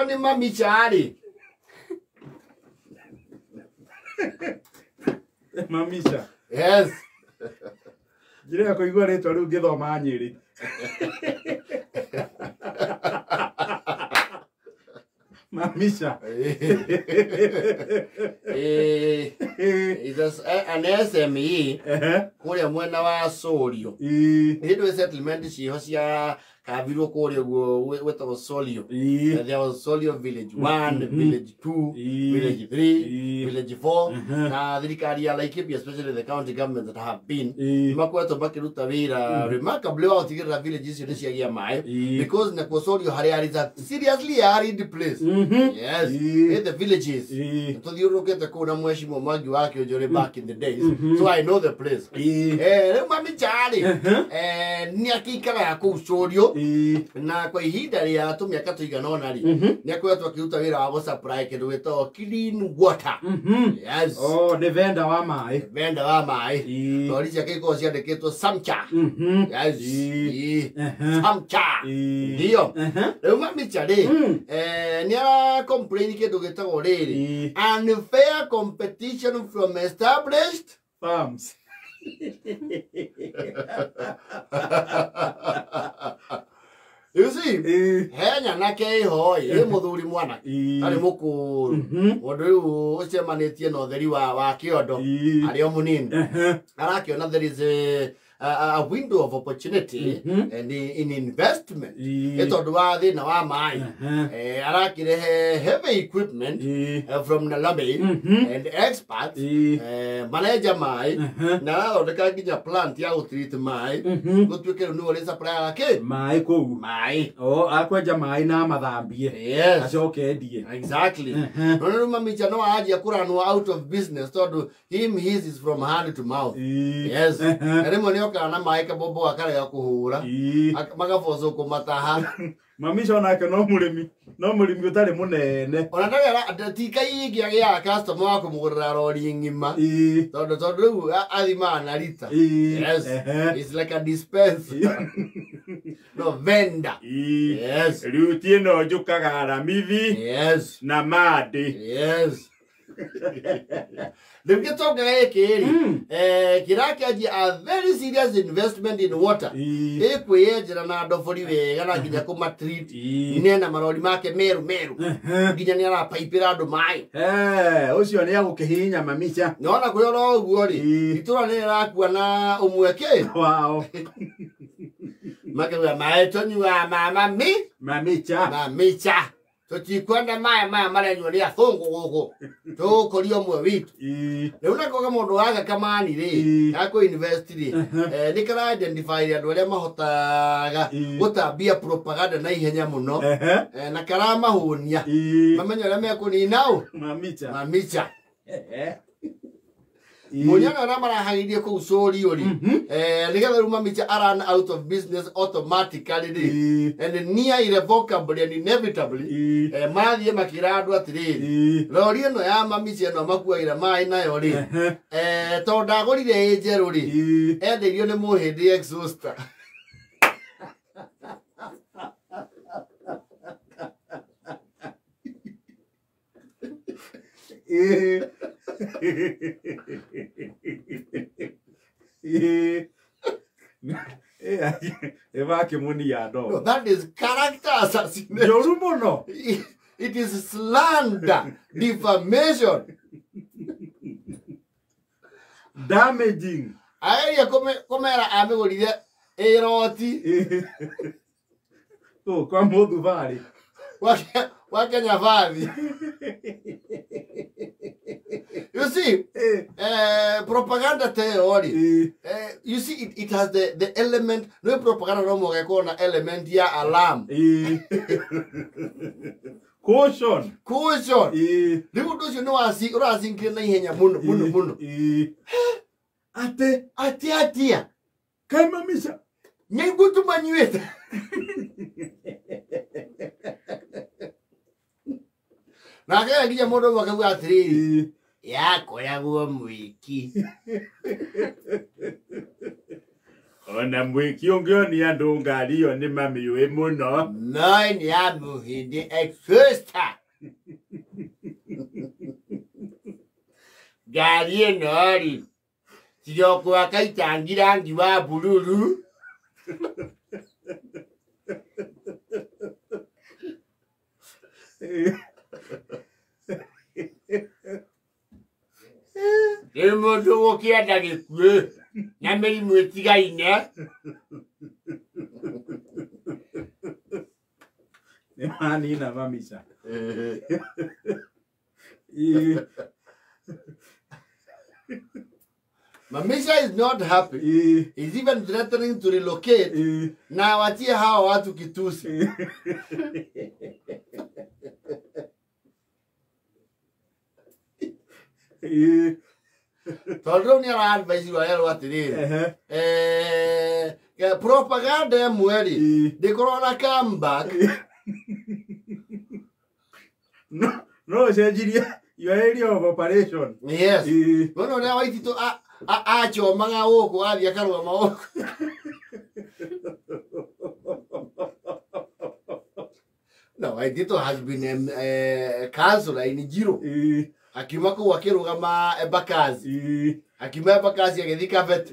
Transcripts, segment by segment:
Angĩkorwo nĩ mamicha rĩ. Mamicha. Yes. Njĩra ya kũigua rĩtwa rĩu ngĩthoma Nyĩrĩ. Mamicha. It is an SME kũrĩa mwena wa Sorio. Hĩndĩ settlement ciho cia kambirwo kũrĩa ũguo gwĩtagwo Solio. There was Solio village 1, village 2, village 3, village 4. Na thirikari ya Laikipia, especially the county government that have been, makoretwo makĩruta wĩra remarkably wa gũtigĩrĩra village icio nĩ ciagĩa maĩ, because nakuo Solio harĩa is a seriously arid place. Yes, in the villages. Tũthiũrũrũkĩte kũu na mheshimiwa Mwangi wa Kĩũnjũrĩ back in the days, so I know the place. Rĩu mamicha rĩ, nĩ akĩikaraga kũu Solio, na kwa ihinda rĩa tũmĩaka tũigana ũna rĩ, nĩ akoretwo akĩruta wĩra wa gũsupply kĩndũ gĩtagwo clean water. Yes. Oh, nĩ venda wa maĩ. Venda wa maĩ. Rori ciake ikoragwo ciandĩkĩtwo Samcha. Yes. Samcha. Ndio. Rĩu mamicha rĩ, nĩ ara complain kĩndũ gĩtagwo rĩrĩ, unfair competition from established farms. You see, he nyanake ĩho ĩ mũthuri mwanake arĩ mũkũrũ, mũndũ rĩu ũcemanĩtie na ũtheri wa kĩondo arĩ o mũnini, arakĩona there is a window of opportunity and in investment, nĩ tondũ wa thĩna wa maĩ. Arakĩrehe heavy equipment from Nairobi and experts, marenja maĩ na arathondeka nginya plant ya gũtreat maĩ, gũtuĩke rĩu nĩwe ũrĩ supplier kĩ maĩ kũu. Maĩ. Oh, akwenja maĩ na amathambie. Yes. Acoke endie. Exactly. No rĩu mamicha no anjia kũranwo out of business, tondũ him, his is from hand to mouth. Yes. Na rĩmwe nĩ okaga na maĩ kabombo akarega kũhũra, magabocwo kũmataha. Mamicha onake no mũrĩmi, no mũrĩmi ũtarĩ mũnene. Ona ndarĩ ti kaingĩ agĩaga customer wa kũmũgũrĩra rori ng'ima, tondũ rĩu athimaga na rita. Yes. It's like a dispenser, no vendor. Yes. Rĩu ti ĩno njũkaga Aramithi na Mandĩ. Yes. Rĩu gĩtonga gĩkĩ rĩ, kĩrakĩanjia a very serious investment in water, ĩkwĩyenjera na ndobori wega na nginya kũmatreat, nena marori make meru meru, nginya nĩ arapaipĩra andũ maĩ. Ũcio nĩ agũkĩhihinya mamicha. Nona kũrĩ oro ũguo rĩ, itũra nĩ rĩrakua na ũmwe kĩ wao. Makauga maĩ tũnyuaga ma mami mamicha. Mamicha, tũtikwenda maya maya marenywo nĩ athũngũ gũkũ, tũgũkũria ũmwe witũ. Rĩu nako mũndũ waga kamani rĩ, gakũ invest rĩ, nĩ kara identify andũ arĩa mahotaga gũtambia propaganda na ihenya mũno, na karamahũnia mamenye ũrĩa mekũnina ũ mamicha. Mamicha. Mũnyana arĩa marahagĩrie kũu Sũriũ rĩ, nĩgetha rĩu mamicha a run out of business automatically rĩ, and near irrevocably and inevitably, marathiĩ makĩra andũ atĩrĩrĩ, rori ĩno ya mamicha ĩno makuagĩra maĩ nayo rĩ, tondũ ndagũrire ĩ njerũ rĩ, endeirio nĩ mũhĩndĩ exhauster. Ĩmakĩmũnia No, ndo. that is character assassination. Njũru mũno. It is slander, defamation. Damaging. Ageria kũmera amĩgũrire ĩroti. Kũ kwa mũthubarĩ. Wa Kenya Vathi. You see, propaganda theory. You see, it has the element, no propaganda no mũgekwo na element ya alarm. Caution. Caution. Rĩu ũndũ ũcio nĩ ũracinkire na ihenya mũno mũno mũno. Atĩ. Atĩ atia. Kaĩ mamicha. Nyaigua tũmanyuĩte. Na akĩgĩa nginya mũndũ ũmwe akauga atĩrĩrĩ, yakoragwo mwĩki. Ona mwĩkĩũngĩonia andũ ngari ĩyo nĩ mamĩũĩ mũno. Nine ya Muhindi Exhauster. Ngari ĩno rĩ tiga gwaka itangi rangi wa bururu. Rĩu mũndũ gũkĩenda gĩkuĩ na mĩrimũ ĩtigaine. Nĩ manina mamica. Mamisha is not happy. He's even threatening to relocate na watie hawa watu kitusi. Tondũ rĩu nĩ ara-advise arerwo atĩrĩrĩ, propaganda ĩmwe rĩ ndĩkoragwo na comeback. No ũcenjirie your area of operation. Yes. Wona ũrĩa Waititũ achomaga gũkũ athiĩ akarũgama gũkũ. No, Waititũ has been a councillor in Njiro. Akiuma kũu akĩrũgama Embakasi. Akiuma Embakasi agĩthiĩ Kabete.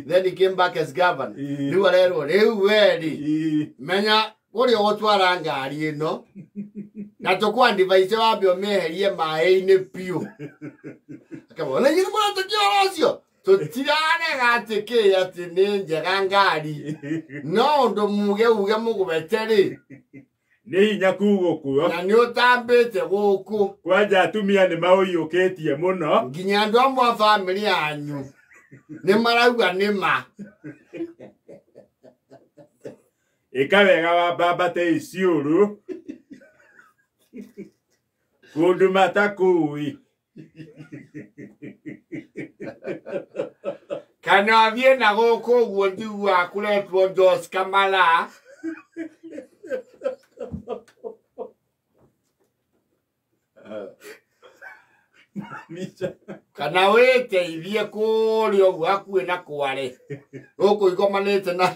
Then he came back as governor. Rĩu arerwo rĩu we rĩ menya kũrĩa ũgũtwara ngari ĩno na tũkũ-advise wambe ũmĩeherie maĩ-inĩ biũ. Akauga na inyuĩ nĩmũretĩkia ũhoro ũcio? Tũtirarega atĩ kĩ atĩ nĩ njega ngari no ũndũ muge uge mũgwete rĩ nĩ hinya kugũkuo na nĩ ũtambĩte gũkũ. Kwanja atumia nĩ maũiyũkĩtie mũno nginya andũ amwe a bamĩrĩ yanyu nĩ marauga nĩ ma. Ĩka wega wambambate Isiolo kũndũ matakũĩ. Kana athiĩ na gũkũ ũguo njiguaga kũretwo Jos Kamala. Kana wĩteithie kũrĩa ũguo hakuhĩ na Kware gũkũ igomanĩte na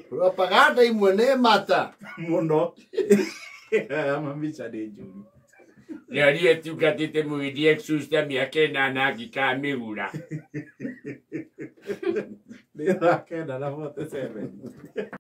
propaganda imwe nĩ mata mũno. Mamica nĩ njũru. Ngari ĩtungatĩte Muhindi Exhauster mĩaka ĩnana angĩkamĩgũra. Nĩ thaa 9:47.